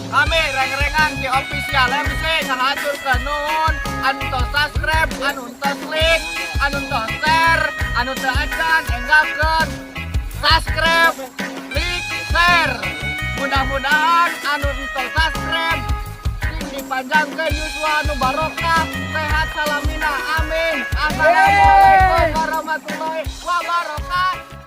Kami reng-rengan di official MC ngahaturkeun nuhun anu tos subscribe, anu tos like, anu tos share, anu teu acan enggalkeun subscribe, like, share. Mudah-mudahan anu tos subscribe sing dipanjangkeun yuswa anu barokah, sehat salamina. Amin. Assalamualaikum warahmatullahi wabarakatuh.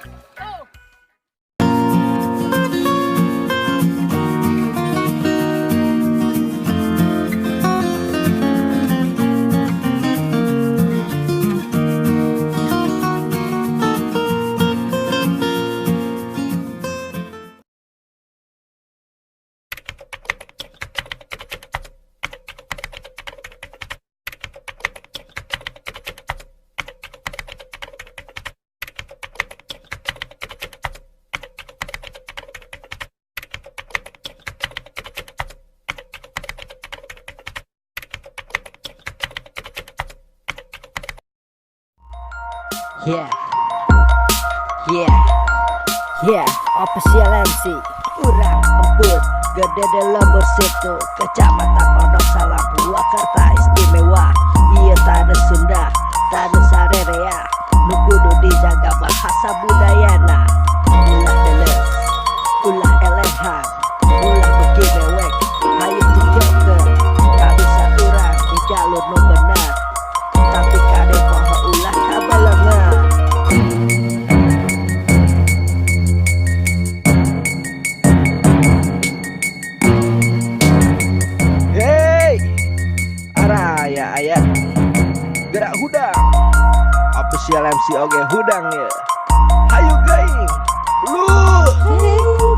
Yeah, official MC. Urang Emput, gede di lembur situ, Kecamatan Pondok Salam, Purwakarta Istimewa. Iya, tanah Sunda, tanah sarerea, nu kudu dijaga bahasa budayana. Ulah deles, ulah elehan, ulah beuki mewek, hayu tunjukkeun kabisa urang di jalur nu bener. Tapi kade poho ulah kabelengan. Hey, araya aya gerak hudang. Official MC oge hudang ya. Hayu geuing. Dulu.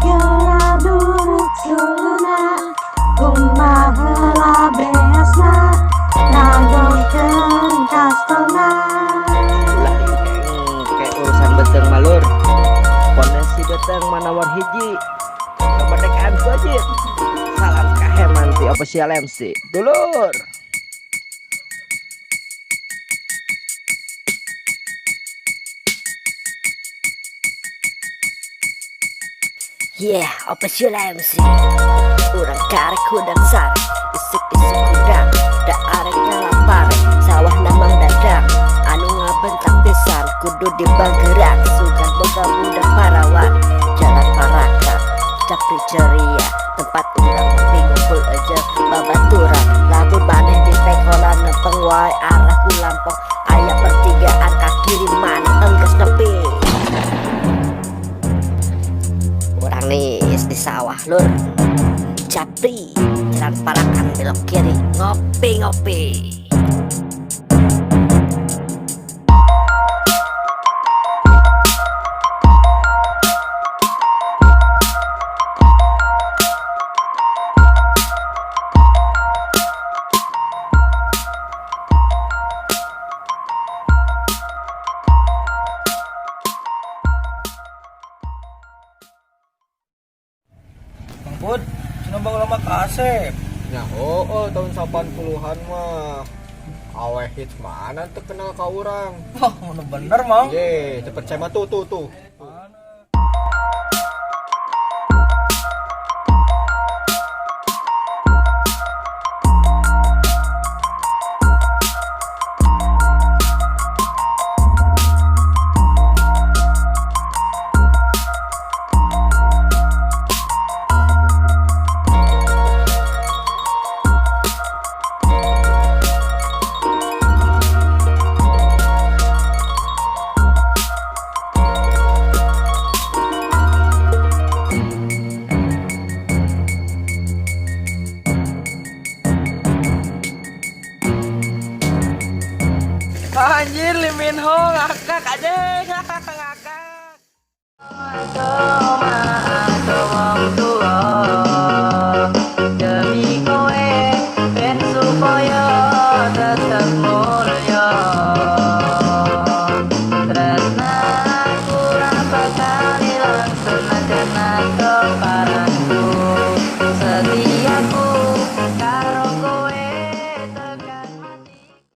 Geura duruk suluna, kumaha beasna, nagongkeun kastona. Ulah kayak urusan beteng malur. Pondasi beteng manawar hiji. Kemerdekaan wajib. Salam kaheman ti official MC. Dulur. Yeah, official MC. Urang karek hudang sare, isuk-isuk hudang, da arek ngalapare, sawah Mang Dadang, anu ngabentak pisan, kudu dibanggeran, sugan boga budak parawan, jalan Parakan, Capri ceria, tempat urang ngopi ngumpul aja babaturan, lamun maneh di pengkolan nempeng wae arah ku lampong, aya pertigaan ka kiri maneh enggeus nepi. Urang nih di sawah lur, Capri, jalan Parakan belok kiri, ngopi-ngopi. Mang Pud, cenah baheula mah kasep. Ya, oh, tahun 80-an mah awe hits mana terkenal ka urang. Wah, mun bener, Mang. Ye, cepet saya mah tuh tuh tuh.